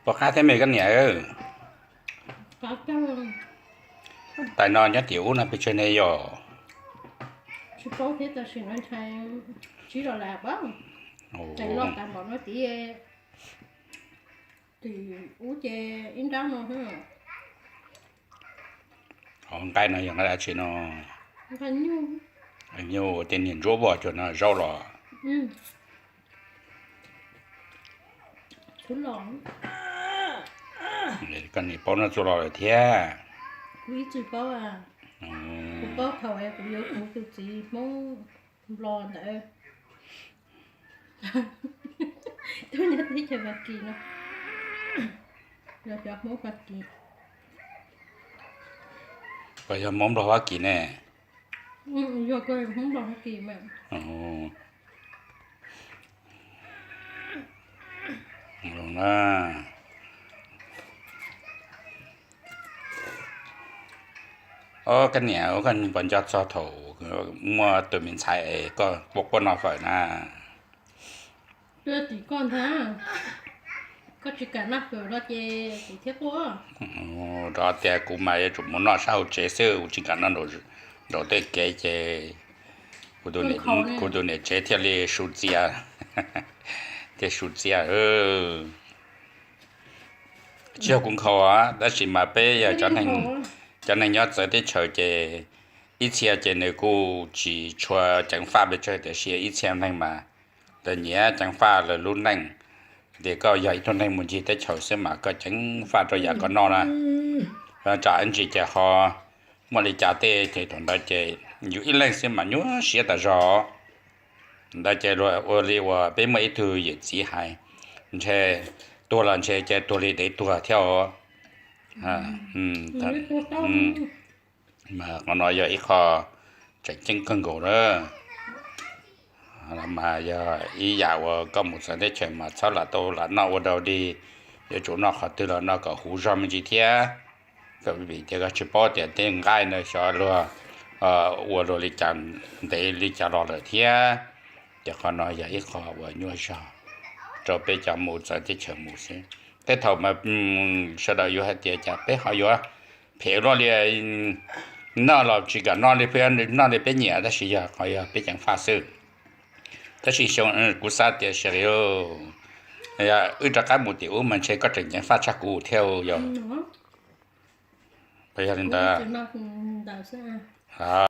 Pom qab thiab me koj niam. Tais no nyob tim ub no pes tsawg ne yom? Tsis paub thiab, tam sim no ntshai tsib los lawm pab. Tais loj tas npaum no tid, tim ub ces ib nrab no. Nqaij no yog nqaij dab tsi no? Nyuj tej niag ntsuab vog cuag no zaub los. Koj niam paub noj txuj loj lawm thiab. Kuv ib txwm paub, kuv paub thaum kuv yuav kuv tus txiv Hmoob Nplog ntawd, tuaj nyob teb chaws Fab Kis no, yog cov Hmoob Fab Kis. Puas yog Hmoob Nplog Fab Kis ne? Yog Hmoob Nplog Fab Kis mas. Koj niam, koj puas nco txog thaum muaj tus me ntxhais es koj quaj quaj no fawm na? Tim koj ntag, koj tsis kam noj fawm no ces kuv thiaj quaj. Rau tias kuv mas yuav tsum mus noj sab hauv tsev xwb, kuv tsis kam noj nraum tej kev ces kuv tus niam tsev thiaj li su txias, thiaj su txias. Tsis yog kuv nkhaus, tab sis mas peb yog cov neeg nyob txawv teb chaws ces ib txhia ces nws kuj tsis tshua ceev faj pes tsawg, tiam sis ib txhia neeg mas lawv nyiam ceev faj lawv lub neej. Tias koj yog ib tug neeg mus ncig teb chaws xwb mas koj ceev faj rau yam koj noj na. Tsam ib ntsis ces ho muaj li cas tej ces thaum ntawd ces yus ib leeg xwb mas nyuaj siab tas zog. Ntawd ces ua li uas peb muaj ib tug yawm txiv hais, ntshe tuag los ntshe ces tuag li dev tuag thiab os. Mas qhov no yog ib qho tseem ceeb kawg nkaus na. Mas yog ib yam uas koj mus txawv teb chaws mas txhob lam tau lam noj ua dog dig, yuav tsum noj qhov twg los noj kom huv zog me ntsis thiab. Vim tias koj tsis paub tias tej nqaij ntawd xyov luag ua luag li cas ntev li cas los lawm thiab. Ces qhov no yog ib qho uas nyuaj zog rau peb cov mus txawv teb chaws mus xwb. Tej thaum mas sawv daws yuav hais tias cas peb ho yuav phem luaj li, noj los tsis kam noj li, peb noj li peb nyiam, tab sis yog qhov yog peb ceev faj xwb. Tab sis xyoo kuv xav tias sawv daws wb rov qab mus tim ub mas ntshe koj tseem ceev faj tshaj kuv thiab yog. Yog li ntawd,